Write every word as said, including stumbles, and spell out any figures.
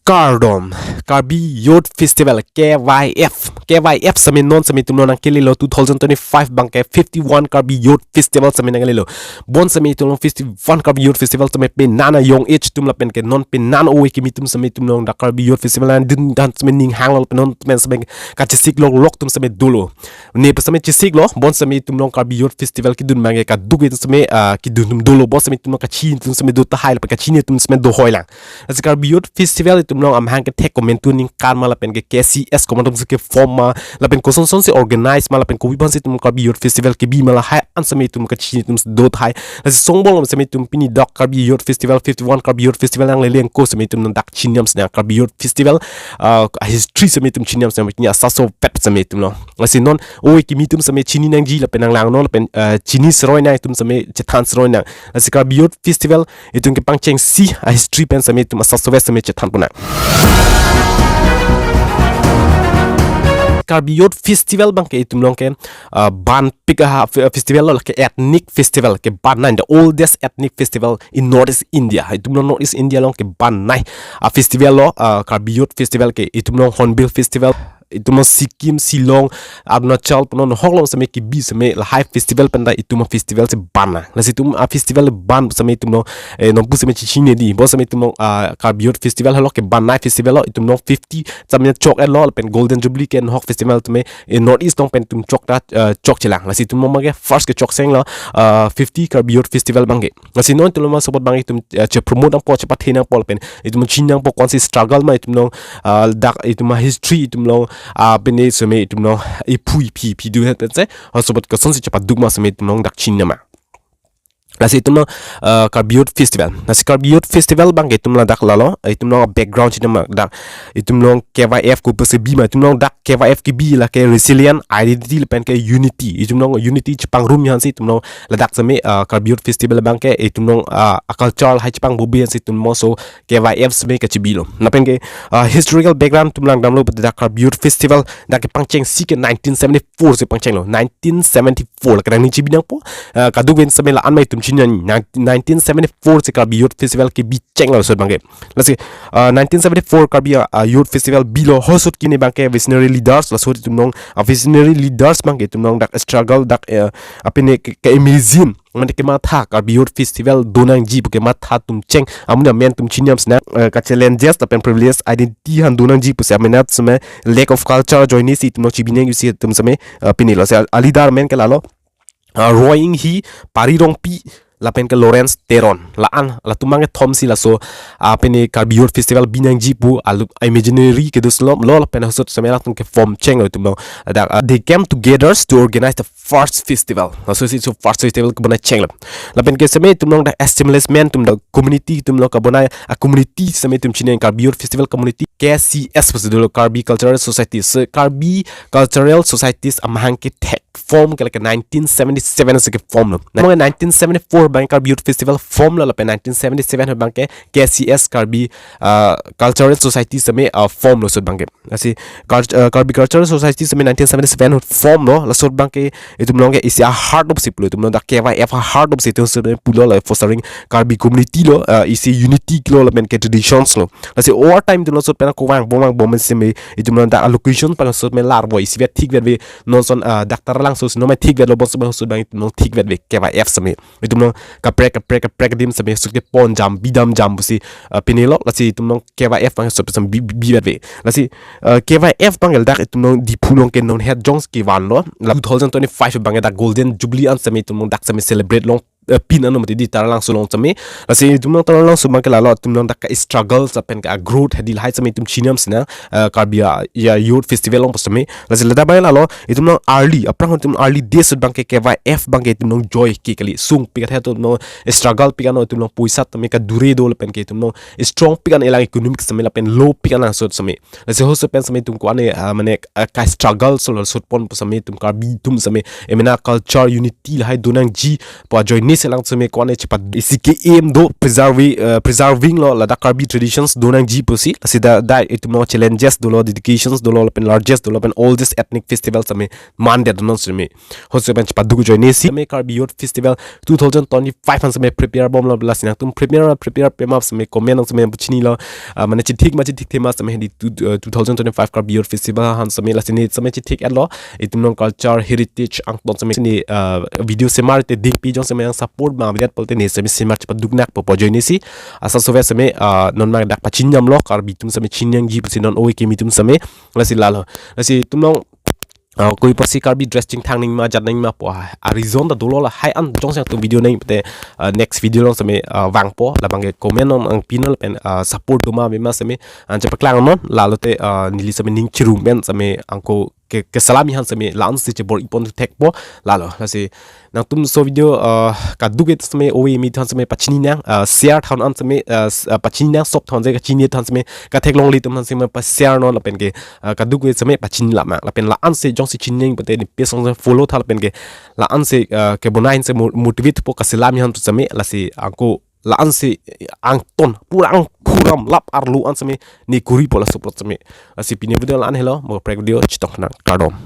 Kardom, Karbi Youth Festival, K Y F. K Y F sitame non sitame itum nangkelelo two thousand twenty-five abangke fifty-one Karbi Youth Festival sitame nangkelelo. Bon sitame itum along fifty-one Karbi Youth Festival sitame penang a-young age atum lapen ke non penang ove kimi atum sitame itum along dak Karbi Youth Festival nangdun dan sitame ning hanglo lapen non sitame sitame kachesik loklok atum sitame dolo. Ne pu sitame chesiklo, bon sitame itum along Karbi Youth Festival kedun abangke kadokave atum sitame, ah, kedun atum dolo, bon sitame itum along kachini atum sitame do tahai lapen kachini atum sitame do hoi lang. Lasi Karbi Youth Festival itum along amahang kethek komantu aningkan ma lapen ke K C S komantu si keform ma lapen kosonson si organize ma lapen kopi aphan si itum Karbi Youth Festival kebi ma lahai an sitame itum kachini atum do tahai. Lasi songbong sitame itum pini dak Karbi Youth Festival, fifty-one Karbi Youth Festival nanglele angko sitame itum nangdak chiniam sitame Karbi Youth Festival, ah, history sitame itum chiniam sitame pini asatso pet sitame itum along. Lasi non ove kimi atum sitame chini nangji lapen nanglang non lapen, ah, chini seroi nang itum sitame chethan seroi nang. Lasi Karbi Youth Festival itum kepangchengsi a-history pen sitame itum asatso pet sitame chethan pon nang. Karbi Youth Festival abangke itum along ke, ah, banpik a fe-, festival lo, lake ethnic festival ke ban nai, the oldest ethnic festival in Northeast India. Itum along Northeast India along ke ban nai a-festival lo, ah, Karbi Youth Festival ke itum along Hornbill Festival, itum along Sikkim, Shillong, Arunachal pu non hok along sitame kebi sitame lahai festival pen ta itum a-festival si ban nai. Lasi itum a-festival ban sitame itum along, eh, nonpu sitame chechini di. Bon sitame itum along, ah, Karbi Youth Festival helo ke ban nai festival lo, itum along fifty sitame chok-et lo lapen Golden Jubilee ke hok festival sitame, eh, Northeast along pen itum chok ta, eh, chokche lang. Lasi itum along abangke first kechok seng lo, ah, fifty Karbi Youth Festival abangke. Lasi non itum along ma support abang itum, eh, che-promote nangpo, chepathe nangpo lapen itum chini nangpo kosonsi struggle ma itum along, ah, dak itum a-history itum along, ah, pine sitame itum along iphu iphi iphi do het pensi, ho support kosonsi chepaduk ma sitame itum along dak chini ma. Lasi itum along, ah, Karbi Youth Festival. Lasi Karbi Youth Festival abangke itum ladak lalo, itum along background chini ma dak itum along K Y F kopusi bi ma, itum along dak K Y F kebi lake resilient, identity lapen ke unity. Itum along unity chepangrum aphan si itum along ladak sitame, ah, Karbi Youth Festival abangke itum along, ah, a-culture lahai chepangbobi aphan si itum along so K Y F sitame kachebilo. Lapen ke, ah, historical background itum langdamlo pu dak Karbi Youth Festival dak kepangchengsi ke nineteen seventy-four si pangchenglo. Nineteen seventy-four la kadang ni chebi nangpo, ah, kadokave sitame la-an ma itum chini nang, nineteen seventy-four si Karbi Youth Festival kebi chenglo laso abangke. Lasi, ah, nineteen seventy-four Karbi, ah, Youth Festival bilo, hosot kimi abangke visionary leaders, laso itum along, ah, visionary leaders abangke itum along dak struggle dak, eh, apine ke, ke-imagine, mane kematha Karbi Youth Festival do nangji pu kematha atum cheng, amonit amen atum chiniam sitame, eh, ka-challenges lapen privilege identity aphan do nangji pusi amenat sitame lack of culture ajoine si itum along chebi nangji si itum sitame, eh, pinilo. Lasi a-leader amen ke lalo, ah, Roy Inghi, Pari Rongpi, lapen ke Lawrence Teron. La-an, latum abangke thom si laso, ah, pine Karbi Youth Festival bi nangji pu alu imaginary kedo si lo, lo lapen hosot sitame latum keform chenglo itum along. Dak, ah, they came together to organize the first festival. Laso si so first festival kebonai chenglo. Lapen ke sitame itum along dak establishment atum dak community itum along kebonai a-community sitame itum chini Karbi Youth Festival Community, K C S pusi dolo, Karbi Cultural Society. So Karbi Cultural Societies amahang kethek form ke lake nineteen seventy-seven si keform lo. Na, nineteen seventy-four abang Karbi Youth Festival formlo lapen nineteen seventy-seven abangke K C S Karbi, ah, Cultural Society sitame, ah, formlo laso abangke. Lasi Kar-, ah, Karbi Cultural Society sitame nineteen seventy-seven formlo, laso abangke itum along ke isi a-heart of si pulo, itum along dak K Y F a-heart of si itum sitame pulo la fostering Karbi community lo, ah, isi unity lo lapen ke traditions lo. Lasi over time itum along laso pen ako vang bom vang bom sitame itum along dak a-location pen laso pen larvo isivet thikvetve non son, ah, dak Taralangso si non mai thikvetlo, bon sitame hosot abang itum along thikvetve K Y F sitame. Itum along kaprek kaprek kaprek adim sitame hosot kepon jam bidam jam pusi, ah, pinilo, lasi itum along K Y F abang hosot sitame bi, bi, bivetve. Lasi, ah, K Y F abang dak itum along Diphu along ke non het jongsi kevanlo. La two thousand twenty-five abang dak Golden Jubilee an sitame itum along dak sitame celebrate long, eh, pin ano mati di Taralangso along sitame. Lasi itum along Taralangso abangke lalo itum along dak ka-struggle lapen ka-growth hadi lahai sitame itum chiniam sitame, eh, Karbi a, ya, Youth Festival along pu sitame. Lasi ladak abang lalo itum along early, aphrang itum early days abangke K Y F abangke itum along joike kali, sungpik athe itum along struggle pik ano, itum along poisa sitame kadure do lapen ke itum along strong pik an elang economic sitame lapen low pik an langsot sitame. Lasi hosot pen sitame itum ko-an, ah, mane, ah, ka-struggle so langsot pon pu sitame itum Karbi atum sitame emena culture unity lahai do nangji pu ajoine Isi alang seme ko-an chepa isi ke aim do preserving, uh, preserving lo ladak Karbi traditions do nangji pusi. Lasi da, da itum lo challenges dolo, dedications dolo, lapen largest dolo, lapen oldest ethnic festival seme mandet non seme. Ho seme chepaduk ajoine si seme Karbi Youth Festival two thousand twenty-five han seme prepare bomlo, lasi nangtum prepare, prepare pema seme comment nang seme pachini lo, uh, mane chithik ma chithik thema seme di two, uh, two thousand twenty-five Karbi Youth Festival han seme, lasi ne seme chithik-et lo. Itum nong culture heritage angton seme ne, uh, video semar te dingpi jong seme nang support ma bidat pulote ne seme semar chepaduk nakpo pu ajoine si. Asa sove seme, uh, non ma dak pachinjam lo, Karbi atum seme chinjam ji pusi non oi kimi atum seme. Lasi lalo. Lasi itum nong, uh, koi pusi Karbi dress chingthang nangji ma, jat nangji ma pu a, a reason ta dolo lahai an jongsi nangtum video nangji pute, uh, next video along seme, uh, vangpo, labang ke comment nang nangpi non lapen, uh, support do ma ave ma seme, an chepaklang non, lalo te, uh, neli seme ning chirum pen seme angko ke, kesalami han seme la-an si chebor-ipon thekpo, lalo. Lasi nangtum so video, uh, kaduk-et seme ove kimi atum seme pachini nang, uh, share than an seme, uh, s-, uh, pachini nang sop than je kachini than seme katheklongle atum han seme pa share non lapen ke, uh, kaduk-et seme pachini lamang lapen la-an si jongsi chinine pute ne page along follow tha lapen ke la-an si, uh, kebonai se mo-, motivate po kasalami han seme, lasi angko la-an si angton pura angphuram lap arlo an seme ne kuri po laso plot seme. Lasi pini video la-an helo, mo prek video chetong nang, kardom.